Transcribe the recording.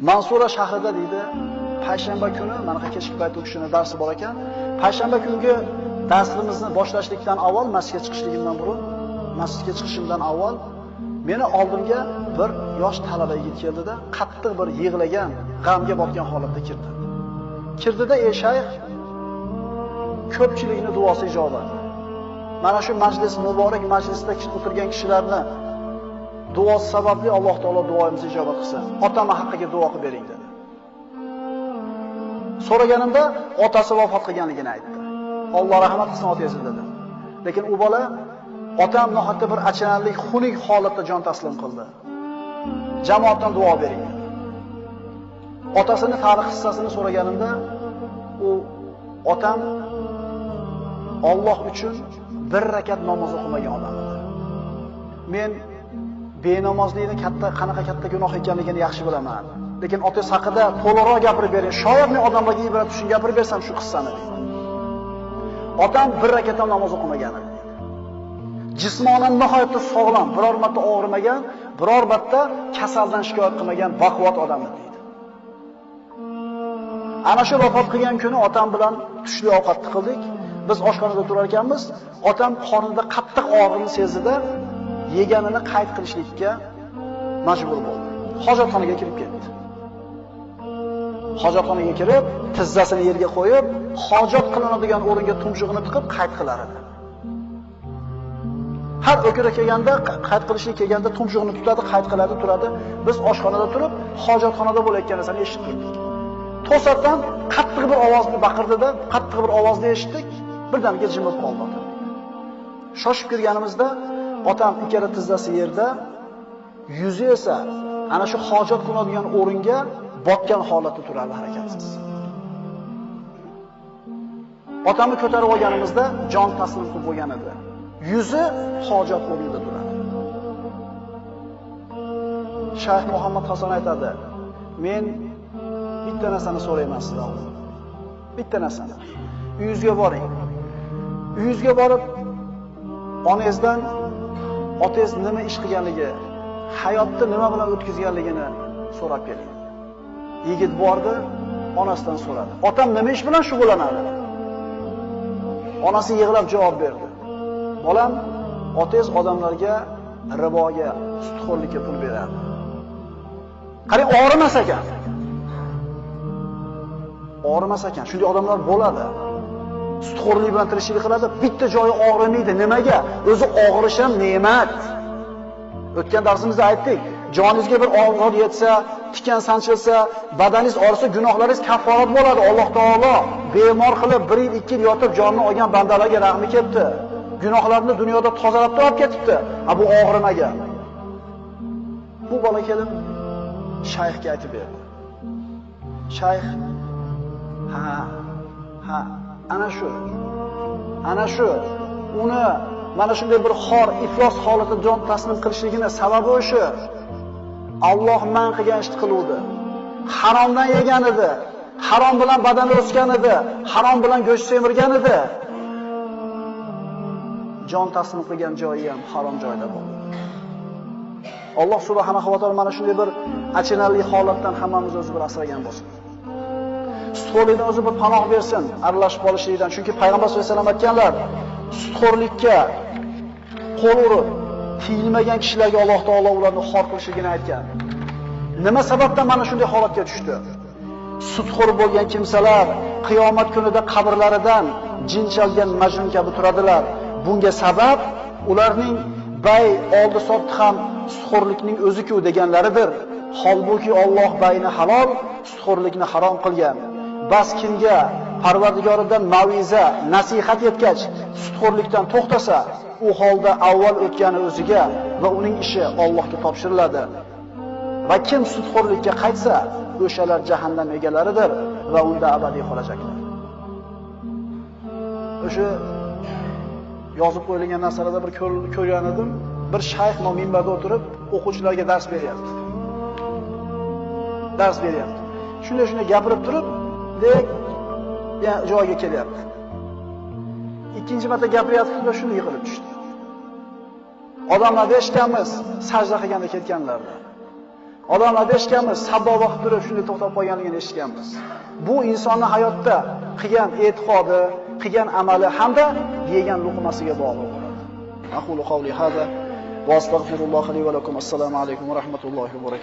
Mansura shahrida deydi, payshanba kuni, mana kechki paytda u kishining darsi bor ekan. Payshanba kungi darsimizni boshlashlikdan avval, masjidga chiqishligimdan burun, masjidga chiqishimdan avval meni oldimga bir yosh talaba yigit keldida, qattiq bir yig'lagan, g'amga botgan holatda kirdi. Kirdida, ey shayx, ko'pchilikning duosi ijobat. Mana shu majlis, muborak majlisda o'tirgan kishilarni duosi sababli Alloh taolo duoimizni ijobat qilsin. Otam haqqiga duo qilib bering dedi. So'raganimda otasi vafot qilganligini aytdi. Alloh rahmat qilsin otangizni dedi. Lekin u bola otam nihoyatda bir achinarli, xunuk holatda jon taslim qildi. Jamoatdan duo bering dedi. Otasini tarix hissasini so'raganimda u otam Alloh uchun bir rakat namoz o'qimagan odam edi. Men benamozlikni katta, qanaqa katta gunoh ekanligini yaxshi bilaman. Lekin otangiz haqida to'liqroq gapirib bering. Shoyat men odamlarga ibrat uchun gapirib bersam shu qissani deydi. Otam bir rakat ham namoz o'qimagan edi. Jismonan nihoyatda sog'lom, biror marta og'rimagan, biror marta kasaldan shikoyat qilmagan baquvvat odam edi deydi. Ana shu vafot qilgan kuni otam bilan tushlik ovqatni qildik. Biz oshxonada turar ekanmiz, otam qornida qattiq og'riqni sezdida, yeganini qayd qilishlikka majbur bo'ldi. Hojatxonaga kirib ketdi. Hojatxonaga kirib, tizzasini yerga qo'yib, hojat qilinadigan o'ringa tumshug'ini tiqib qayd qilar edi. Har o'kira kelganda, qayd qilishga kelganda tumshug'ini tutadi, qayd qiladi, turadi. Biz oshxonada turib, hojatxonada bo'layotgan narsani eshitib turdik. To'satdan qattiq bir ovozni baqirdi-da, qattiq bir ovozni eshitdik. Birdaniga jimib qoldi otam. Shoshib kirganimizda otam ikkala tizzasi yerda, yuzi esa ana shu hojat qilinadigan o'ringa botgan holatda turardi, harakatsiz. Otamni ko'tarib olganimizda jon taslim qilib bo'lgan edi. Yuzi hojat o'rnida turadi. Shayx Muhammad Hasan aytadi, men bitta narsani so'rayman sizdan. Bitta narsani. Uyingizga boring. Uyingizga borib onangizdan otangiz nima ish qilganligi, hayotni nima bilan o'tkazganligini so'rab keling. Yigit bordi, onasidan so'radi. Otam nima ish bilan shug'ullanadi? Onasi yig'lab javob berdi. Bolam, otangiz odamlarga riboga, sutxo'rlikka pul beradi. Qarang, og'rimas ekan. Og'rimas ekan. Shunday odamlar bo'ladi. Sutxo'rlik bilan tirikchilik qiladi, bitta joyi og'rimaydi. Nimaga? O'zi og'rish ham ne'mat. O'tgan darsimizda aytdik, joningizga bir og'riq yetsa, tikan sanchilsa, badaningiz og'risa, gunohlaringiz kafforat bo'ladi. Alloh taolo bemor qilib 1 yil, 2 yil yotib jonini olgan bandalarga rahmi kelibdi. Gunohlarni dunyoda tozalab turib ketibdi. Ha, bu og'rimagan. Bu bola kelib shayxga aytib berdi. Shayx ha, ha, ana shu. Ana shu uni mana shunday bir xor, iflos holatida jon taslim qilishligini sababi o'sha. Alloh man qilgan ishni qiluvdi. Haromdan yegan edi. Harom bilan badani o'sgan edi. Harom bilan go'sht semirgan edi. Jon taslim qilgan joyi ham harom joyda bo'ldi. Alloh subhanahu va taolo mana shunday bir achinarli holatdan hammamiz o'zi bir asragan bo'lsin. Sutxo'rlikdan o'zi bir panoh bersin, aralashib qolishlikdan. Chunki Payg'ambar sollallohu alayhi vasallam aytganlar, sutxo'rlikka qo'l urib, tiyilmagan kishilarga Alloh taolo ularni xor qilishligini aytgan. Nima sababdan mana shunday holatga tushdi? Sutxo'r bo'lgan kimsalar qiyomat kunida qabrlaridan jin chalgan majnun kabi turadilar. Bunga sabab ularning bay oldi-sotdi ham sutxo'rlikning o'zi-ku deganlaridir. Holbuki Alloh bayni halol, sutxo'rlikni harom qilgan. Bas kimga Parvardigoridan maviza, nasihat yetgach, sutxo'rlikdan to'xtasa, u holda avval o'tgani o'ziga va uning ishi Allohga topshiriladi. Va kim sutxo'rlikka qaytsa, o'shalar jahannam egalaridir va unda abadiy qolajaklar. O'sha yozib qo'yilgan narsalarda bir ko'rgan edim, bir shayx minbarda o'tirib o'quvchilarga dars beryapti. Dars beryapti. Shunday gapirib turib, dek joyiga kelyapti. Ikkinchi marta gapiryapti va shuni yiqilib tushdi. Odamlar eshitganmiz, sajda qilganda ketganlarda. Odamlar eshitganmiz, sabboba qilib turib shunday to'xtab qolganligini eshitganmiz. Bu insonning hayotda qilgan e'tiqodi, qilgan amali hamda yegan luqmasiga bog'liq bo'ladi. Aqulu qawli hada va astagfirulloha li va lakum. Assalomu alaykum va rahmatullohi va barakatuh.